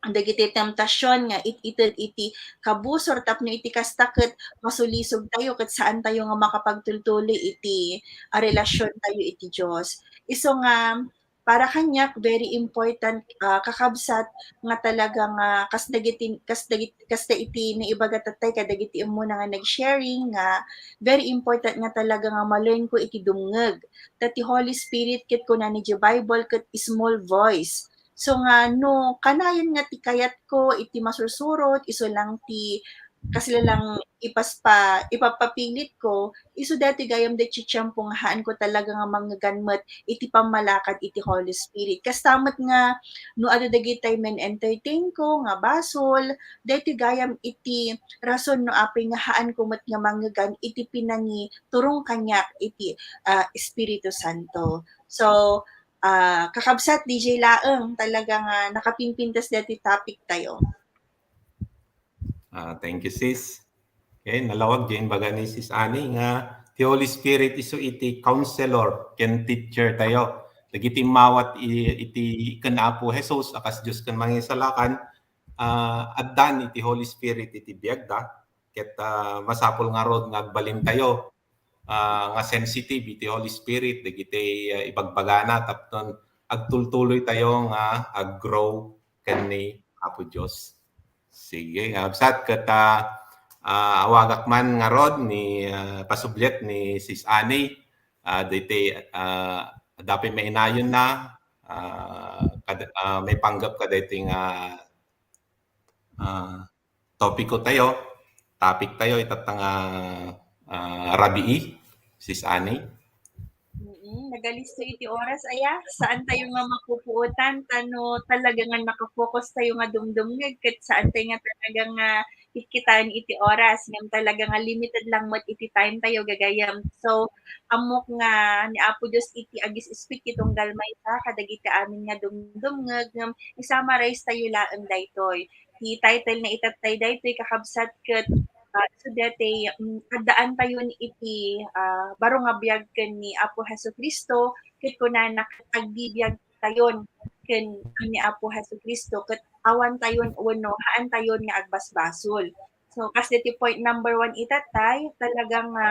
dagiti temptasyon nga it-ited iti kabusor tapno iti kasta ket masulisog tayo ket saan tayo nga makapagtultuloy iti, ah, relasyon tayo iti Dios. Isu nga para kaniak very important, ah, kakabsat, nga talaga nga kas dagiti, kas dagit-, kasta iti naibaga tattay kadagiti immuna nga nag-sharing nga very important nga talaga nga ma-learn ko iti dumngeg. Ta ti Holy Spirit ket kuna ni Bible ket small voice. So nga no kanayon nga ti kayatko iti masursurot, isu lang ti, kas la lang ipaspa-, ipapapilitko, isu daytoy gayam daytoy tiempo nga haanko talaga nga mangngegan met iti pammalakad iti Holy Spirit. Kasta met nga no adu dagitay men-entertainko nga basol, daytoy gayam iti rason no apay nga haanko met nga mangngegan iti pinangiturong kaniak iti, ah, Espiritu Santo. So, ah, kakabsat, D J laeng talaga nga nakapimpintas daytoy topic tayo. Ah, thank you, sis. Okay, nalawag diay imbaga ni Sis Annie nga ti Holy Spirit isu iti counselor ken teacher tayo. Dagiti immawat i-, iti ken Apo Jesus a kas Dios ken Mangisalakan, ah, addan iti Holy Spirit iti biagda. Ket, ah, masapul ngarud nga agbalin tayo, ah, nga sensitive iti Holy Spirit dagiti, ah, ibagbagana tapno agtultuloy tayo nga ag-grow ken ni Apo Dios. Sige, nga kabsat ket, ah, ah, awagak man ngarud ni, ah, pasubliek ni Sis Annie, ah, daytoy, ah, adda pay mainayonna, ah, kad-, ah, maipanggep kadaytoy nga, ah, topiko tayo, topic tayo, itatta nga, ah, rabii, Sis Annie. Mm, nagalisto iti oras, aya. Saan tayo nga mapupuotan, ta no talaga nga nakapokus tayo nga dumdumngeg, ket saan tayo nga talaga nga kitkitaen iti oras, ngem talaga nga limited lang met iti time tayo, gagayam. So, ammok nga ni Apo Dios iti agis-speak iti tunggal maysa kadagiti amin nga dumdumngeg, ngem i-summarize tayo laeng daytoy. Ti title nga itattay daytoy, kakabsat, ket, ah, isu daytoy, mm, addaan tayon iti, ah, baro nga biag ken ni Apo Jesu-Cristo, ket kunana ket agbibiag tayon ken, ken ni Apo Jesu-Cristo, ket awan tayon wenno haan tayon nga agbasbasol. So, kas daytoy point number one itattay, talaga nga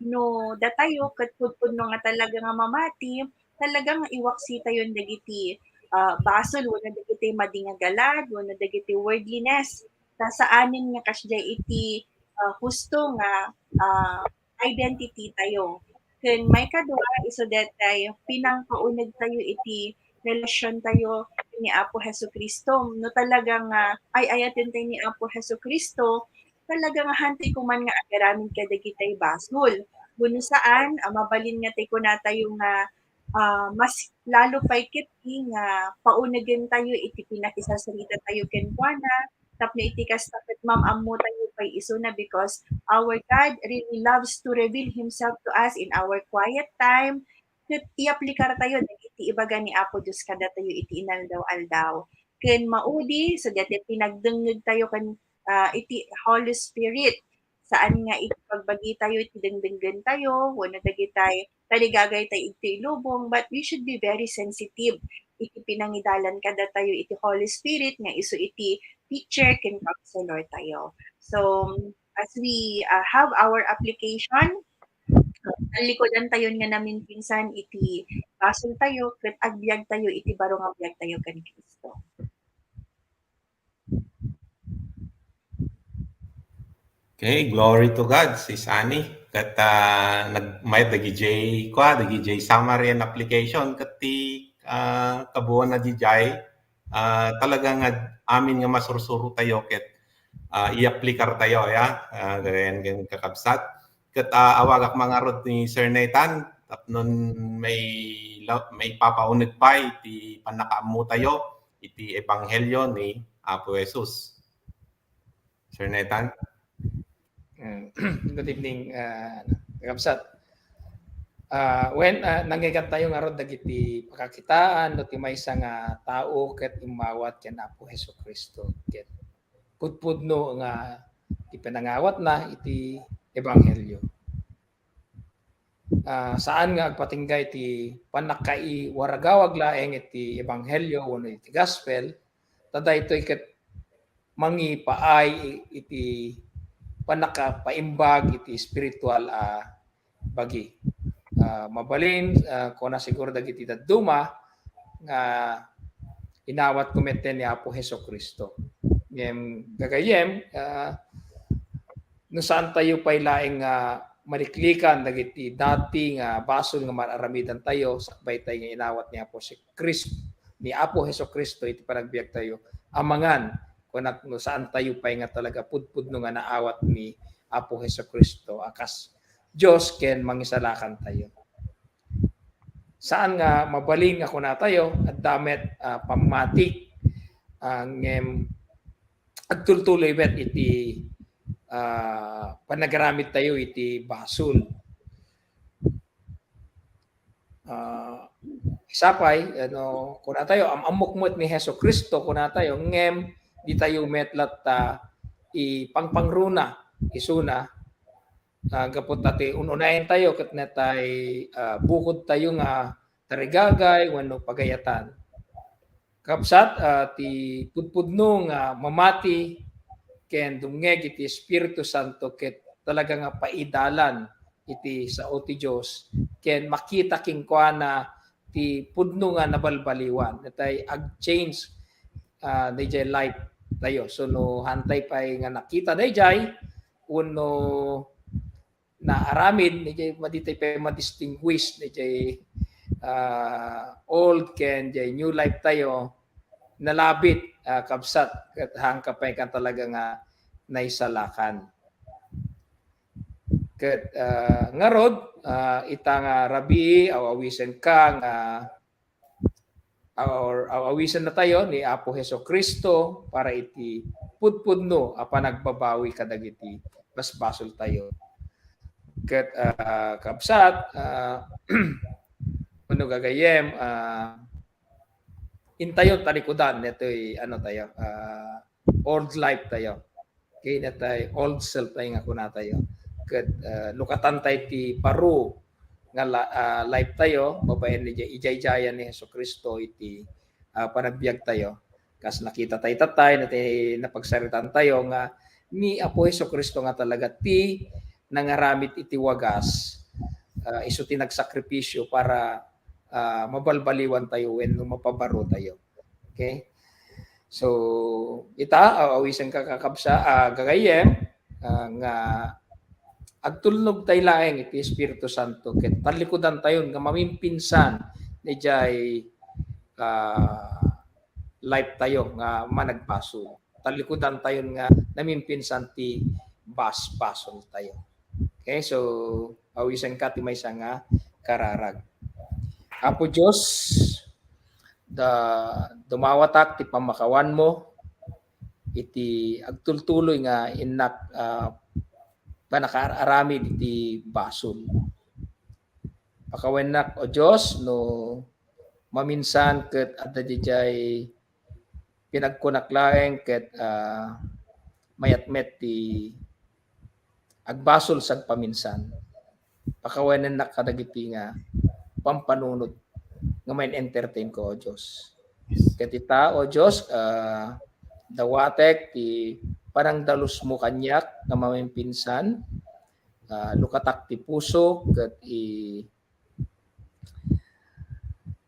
no datayo ket pudpudno nga talaga nga mamati, talaga nga iwaksi tayon dagiti, ah, basol wenno dagiti madi nga galad wenno dagiti worldliness. Ta saanen nga kasdiay iti, ah, husto nga, ah, identity tayo. Ken maikadua, isu daytoy pinangpauneg tayo iti relasyon tayo ni Apo Jesu-Cristo. No talaga nga ay-ayaten tayo ni Apo Jesu-Cristo, talaga nga hantay koman nga agaramid kadagitay basol. Wenno saan, ah, mabalin nga tay kunatayo nga, ah, mas lalo pay ketdi nga paunegen tayo iti pinakisarsarita tayo kenkuana, tapno iti kasta ket maam-ammo tayo pay isuna, because our God really loves to reveal Himself to us in our quiet time, ket iaplikar tayo dagiti ibaga ni Apo Dios kadatayo iti inaldaw-aldaw. Ken maudi, so daytoy pinagdengngeg tayo ken, ah, iti Holy Spirit. Saan nga iti pagbagi tayo iti dengdenggen tayo, wenno dagitay tarigagay tayo iti lubong, but we should be very sensitive iti pinangidalan kadatayo iti Holy Spirit nga isu iti teacher ken counselor tayo. So, as we, ah, have our application, talikudan tayon nga namimpinsan iti basol tayo ket agbiag tayo iti baro nga biag tayo ken Cristo. Okay, glory to God, Sis Annie. Ket, ah, nag-, may dagijay, kwa, dagijay summary and application, ket ti, ah, kabuana dijay, ah, talaga nga amin nga masursuro tayo, ket, ah, iaplikar tayo, ya, ah, gagayan ken kakabsat. Ket, ah, awagak mangarud ni Sir Nathan, tapno may la-, maipapauneg pay ti pannakaammo tayo iti ebanghelio ni Apo Jesus. Sir Nathan? Mm, good evening, ah, kakabsat. Ah, wen, ah, nangngegatayo ngarud dagiti pakakitaan no ti maysa nga tao ket immawat ken Apo Jesu-Cristo. Ket pudpudno nga ti pinangawatna iti ebanghelio. Ah, saan nga agpatingga iti pannakaiwaragawag laeng iti ebanghelio wenno iti gospel, ta daytoy ket mangipaay iti pannakapaimbag iti espiritual a bagi. Ah, mabalin, ah, kuna siguro dagiti dadduma nga inawatko metten ni Apo Jesu-Cristo. Ngem gagayyem, ah, no saan tayo pay laeng nga maliklikan dagiti dati nga basol nga mar-aramidan tayo, sakbay tayo nga inawat ni Apo si Cristo, ni Apo Jesu-Cristo iti panagbiag tayo. Amangan, kunak no saan tayo pay nga talaga pudpudno nga naawat ni Apo Jesu-Cristo a kas Dios ken mangisalakan tayo. Saan nga mabalin nga kuna tayo, adda met, ah, pammati, ah, ngem agtultuloy met iti, ah, panagaramid tayo iti basol. Ah, sapay, ano, kuna tayo, am-ammok met ni Jesu-Cristo, kuna tayo, ngem di tayo met latta ipangpangruna, isuna, ah, gapu ta ti un-unayen tayo ket natay, ah, bukod tayo nga tarigagay wenno pagayatan. Kabsat, ah, ti pudpudno nga mamati ken dumngeg iti Espiritu Santo ket talaga nga paidalan iti sao ti Dios ken makita kenkuana ti pudno nga nabalbaliwan. Natay ag-change, ah, dayjay life tayo. So, no, hantay pay nga nakita dayjay, wenno naaramid, dayjay madi tayo pay madistinguish, dayjay, ah, old ken jay new life tayo, nalabit, ah, kabsat, ket haanka pay kan talaga nga naisalakan. Ket, ah, ngarud, ah, ita nga rabii, aw-awisen ka nga, or aw-awisen na tayo ni Apo Jesu-Cristo para iti pudpudno a panagbabawi kadagiti basbasol tayo. Ket, ah, kabsat, ah, wenno gagayyem, ah, intayo talikudan daytoy, ano tayo, ah, old life tayo. Okay, natay old self tayo nga kuna tayo. Ket, ah, lukatan tayo ti baro nga la-, ah, life tayo, babaen ni jay-, ijayjayan ni Jesu-Cristo iti, ah, panagbiag tayo. Kas nakita tayo tatay, natay napagsaritaan tayo nga ni Apo Jesu-Cristo nga talaga ti nangaramid iti wagas, ah, isu ti nagsakripisyo para, ah, mabalbaliwan tayo wenno mapabaro tayo. Okay? So, ita, aw-awisen ka kakabsa, ah, gagayyem, ah, nga agtulnog tayo laeng iti Espiritu Santo ket talikudan tayon nga mamimpinsan dayjay, ah, life tayo nga managbasol. Talikudan tayon nga namimpinsan ti basbasol tayo. Okay, so awisen ka ti maysa nga kararag. Apo Dios, da, dumawatak ti pammakawanmo iti agtultuloy nga innak, ah, panakaaramid iti basol. Pakawennak, O Dios, no maminsan ket adda didiay pinagkunak laeng ket, ah, mayat met ti agbasol sagpaminsan. Pakawenennak kadagiti nga pampanunot nga main-entertain ko, O Dios. Ket ita, O Dios, ah, dawatek ti panangdalusmo kaniak nga mamimpinsan. Ah, lukatak ti puso ket i-,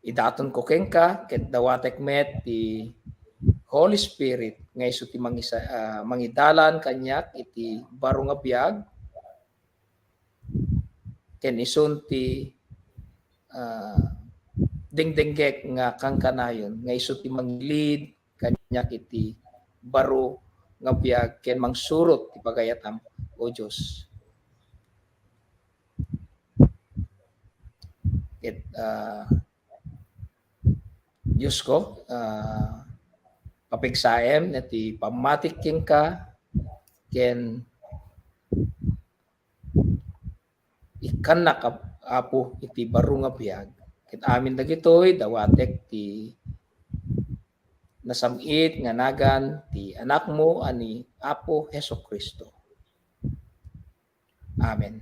idatonko kenka, ket dawatek met ti Holy Spirit nga isu ti mangisa-, ah, mangidalan kaniak iti baro nga biag, ken isun ti, ah, dengdenggek nga kankanayon, nga isu ti mangilid kaniak iti baro nga biag ken mangsurot ti pagayatam, O Dios. Ket, ah, Dios ko, ah, papigsaem iti pammatik kenka, ken ikkannak, Ap-, Apo, iti baro nga biag. Ket amin dagitoy, dawatek ti nasam-it nga nagan ti Anakmo a ni Apo Jesu-Cristo. Amen.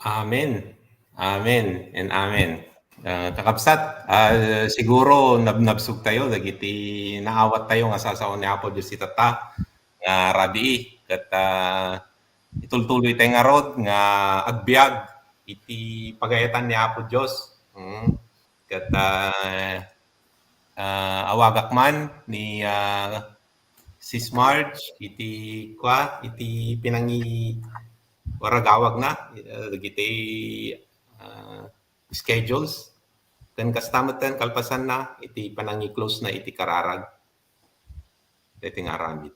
Amen. Amen and amen. Ah, kakabsat, ah, siguro nabnabsog tayo dagiti naawat tayo nga sasao ni Apo Dios itata nga rabii ket, ah, itultuloy tayo ngarud nga agbiag iti pagayatan ni Apo Dios. Mm. Ket, ah, ah, awagak man ni, ah, Sis Marge, iti, kua, iti pinangi-, waragawagna, eh, dagiti, ah, schedules. Ken kasta met ken kalpasanna, iti panangi-close na iti kararag. Iti nga aramid.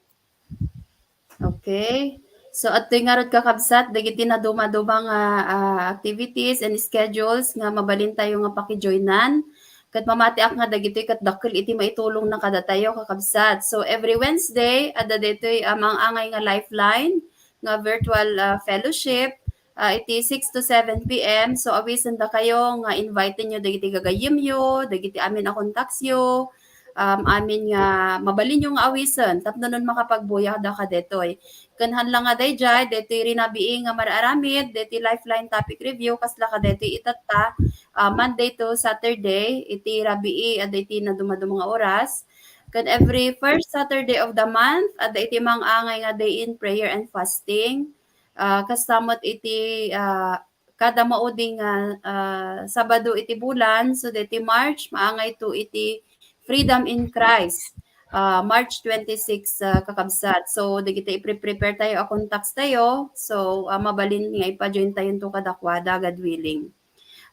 Okay. So, adtoy ngarud, kakabsat, dagiti naduma-duma nga, ah, activities and schedules nga mabalintayo nga pakijoinan. Ket mamatiak nga dagitoy ket dakkel iti maitulongna kadatayo, kakabsat. So, every Wednesday, adda daytoy, ah, maang-angay nga Lifeline nga virtual, ah, fellowship, ah, iti six to seven P M. So, awisendakayo nga invitenyo dagiti gagayyemyo, dagiti amin a contactsyo, um, amin nga mabalinyo nga awisen tapno no makapagbuyaakda kadetoy. Ken haan la nga daydiay, daytoy rinabii nga mar-aramid, daytoy Lifeline topic review, kasla kadaytoy itatta, ah, Monday to Saturday, iti rabii, adda iti naduma-duma nga oras. Ken every first Saturday of the month, adda iti maang-angay nga day in prayer and fasting. Ah, kasta met iti, ah, kada maudi nga, ah, Sabado iti bulan, so daytoy March, maangayto iti Freedom in Christ, ah, March twenty-six, ah, kakabsat. So, dagiti ipre-prepare tayo a contacts tayo. So, ah, mabalin nga ipa-join tayonto kadakuada, God willing.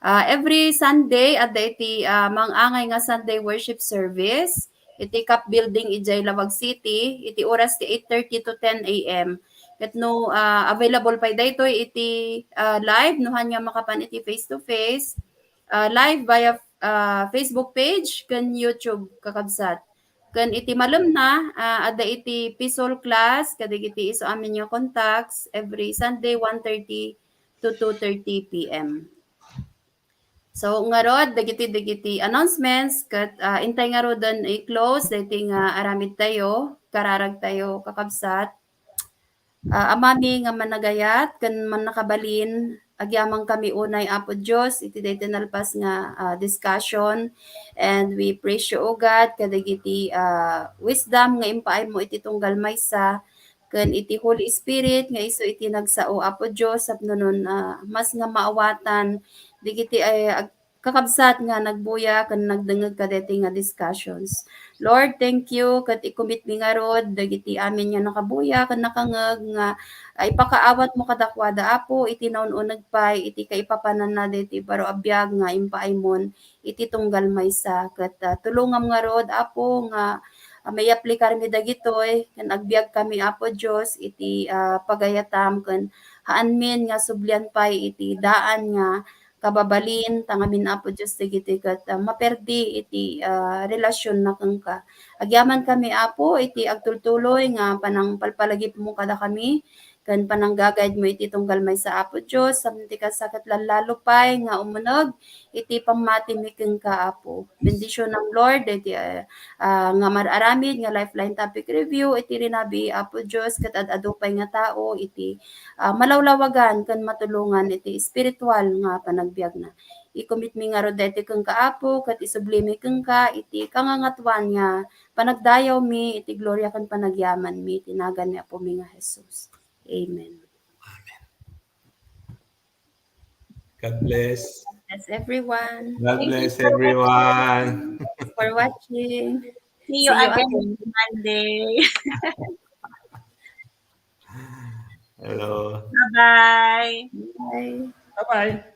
Ah, every Sunday, adda iti, ah, maang-angay nga Sunday worship service iti Cup Building idiay Laoag City, iti oras ti eight thirty to ten A M. Ket no, ah, available pay daytoy iti, ah, live, no haan nga makapan iti face to face, ah, live via, ah, Facebook page ken YouTube, kakabsat. Ken iti malemna, ah, adda iti P SOL class kadagiti isu amin nga contacts every Sunday, one thirty to two thirty P M. So, ngarud, dagiti, dagiti announcements, ket, ah, intay ngaruden i-close, daytoy nga aramid tayo, kararag tayo, kakabsat. Ah, Amami nga managayat, ken mannakabalin, agyamankami unay, Apo Dios, iti daytoy nalpas nga, ah, discussion. And we praise you, O God, kadagiti, ah, wisdom nga impaaymo iti tunggal maysa, ken iti Holy Spirit nga isu iti nagsao, Apo Dios, tapno non, ah, mas nga maawatan dagiti, ay, ag-, kakabsat nga nagbuya ken nagdengngeg kadaytoy nga discussions. Lord, thank you ket i-commit mi ngarud dagiti amin nga nakabuya ken nakangngeg nga, ah, ipakaawatmo kadakuada, Apo, iti naun-uneg pay iti kaipapananna daytoy baro a biag nga impaaymon iti tunggal maysa. Ket, ah, tulongam ngarud, Apo, nga, ah, maiaplikarmi dagitoy ken agbiagkami, Apo Dios, iti, ah, pagayatam ken haanmin nga sublian pay iti daan nga kababalin, tangamin, Apo Dios, dagitoy ket, ah, maperdi iti, ah, relasionna kenka. Agyamankami, Apo, iti agtultuloy nga panangpalpalagipmo kadakami, ken pananggagaydmo iti tunggal maysa, Apo Dios, sa ket lallalo pay nga umuneg iti pammatimi kenka, Apo. Bendisionam, Lord, iti, ah, nga mar-aramid nga Lifeline Topic Review iti rinabi, Apo Dios, ket ad-adu pay nga tao iti, ah, malawlawagan ken matulongan iti espiritual nga panagbiagna. Ikomitmi ngarud daytoy kenka, Apo, ket isublimi kenka iti kangangatoan nga panagdayawmi iti gloria ken panagyamanmi iti nagan ni Apomi nga Jesus. Amen. God bless. Bless everyone. God bless everyone. Thanks for watching. See you See you again again. Monday. Hello. Bye-bye. Bye. Bye-bye.